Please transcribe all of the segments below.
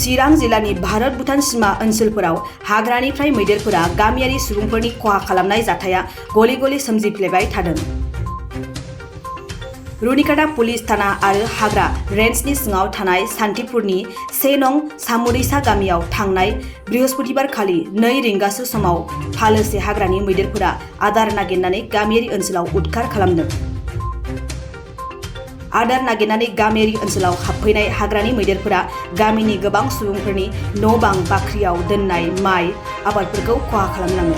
चिरां जिल्लानि भारत भुटान सीमा ओनसोलफोराव हाग्रानिफ्राय मैदेरफोरा गामियारि सुबुंफोरनि खहा खालामनाय जाथाया गले गले सोमजिफ्लेबाय थादों। रुनिकाटा पुलिस थाना आरो हाग्रा रेन्जनि सिङाव थानाय सान्तिपुरनि 1 नं सामुदैसा गामियाव थांनाय बृहस्पतिबारखालि 2 रिंगासो समाव फालोसे हाग्रानि मैदेरफोरा आदार नागिरनानै गामियारि ओनसोलाव उदखार खालामदों। आदार नागिरनानै गामियारि ओनसोलाव हाबफैनाय हाग्रानि मैदेरफोरा गामिनि गोबां सुबुंफोरनि न' बां बाख्रियाव दोननाय माइ आबादफोरखौ खहा खालामलाङो।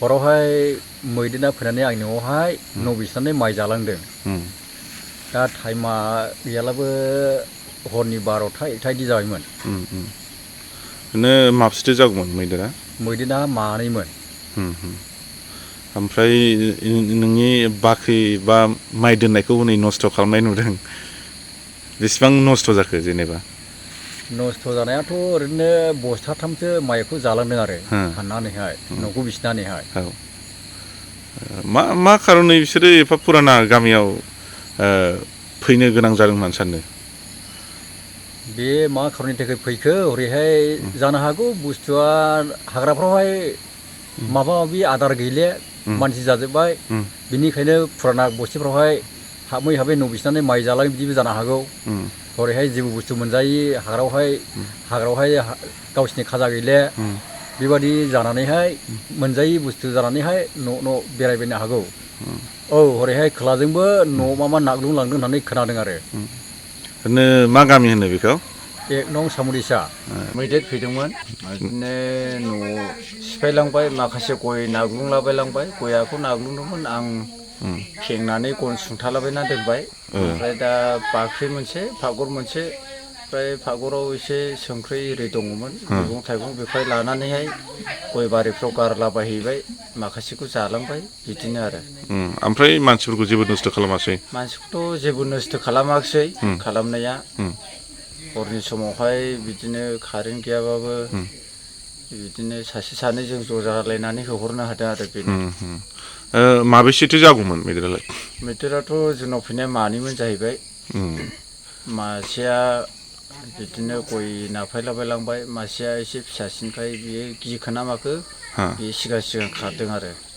हरावहाय मैदेरा फैनानै आंनि न'आवहाय न' बिसिनानै माइ जालांदों। दा टाइमा गैयालाबो हरनि 12टा 1टा इदि जाबायमोन। माबेसे जागौमोन मैदेरा? मैदेरा मानैमोन। ओमफ्राय नोंनि बाख्रि बा माइ दोननायखौ हनै नस्थ' खालामनाय नुदों। बेसेबां नस्थ' जाखो जेनेबा? नस्थ' जानायाथ' ओरैनो बस्थाथामसो माइखौ जालांदों आरो हाननानैहाय न'खौ बिसिनानैहाय। मा खारनै बिसोरो एफा फुराना गामियाव फैनो गोनां जादों होननानै सानो? बे मा खारननि थाखाय फैखो ओरैहाय जानो हागौ बुस्थुआ हाग्राफ्रावहाय माबा माबि आदार गैले मानसि जाजोब्बाय, बिनिखायनो फुराना बस्तिफ्रावहाय हाबै हाबै न' बिसिनानै माइ जालाङो, बिदिबो जानो हागौ। हरैहाय जेबो बुस्थु मोनजायि हाग्रायावहाय गावसिनि खाजा गैले, बेबादि जानानैहाय मोनजायि बुस्थु जानानैहाय न' बेरायबायनो हागौ। औ हरैहाय खोलाजोंबो न' मा नाग्लुंलांदों होननानै खोनादों आरो। ओरैनो मा गामि होनो बेखौ? 1 नं सामुदैसा। मैदेर फैदोंमोन, बिदिनो न' सिफायलांबाय, माखासे गय नाग्लुंलाबायलांबाय। गयाखौ नाग्लुंदोंमोन, आं खेंनानै गन सुंथालाबायना दोनबाय। ओमफ्राय दा बाख्रि मोनसे, फागर मोनसे, ओमफ्राय फागराव एसे संख्रि एरि दङमोन, मैगं थाइगं बेखौहाय लानानैहाय गय बारिफ्राव गारलाबायहैबाय, माखासेखौ जालांबाय, बिदिनो आरो। ओमफ्राय मानसिफोरखौ जेबो नस्थ' खालामासै? मानसिखौथ' जेबो नस्थ' खालामाखिसै खालामनाया। हरनि समावहाय बिदिनो कारेन्ट गैयाबाबो बिदिनो सासे सानैजों ज' जालायनानै होहरनो हादों आरो बेनो। माबेसेथो जागौमोन मैदेरालाय? मैदेराथ' जोंनाव फैनाया मानैमोन जाहैबाय। मासेया बिदिनो गय नाफायलाबायलांबाय, मासेया एसे फिसासिनखाय बियो गिखोना माखो बे सिगां खारदों आरो।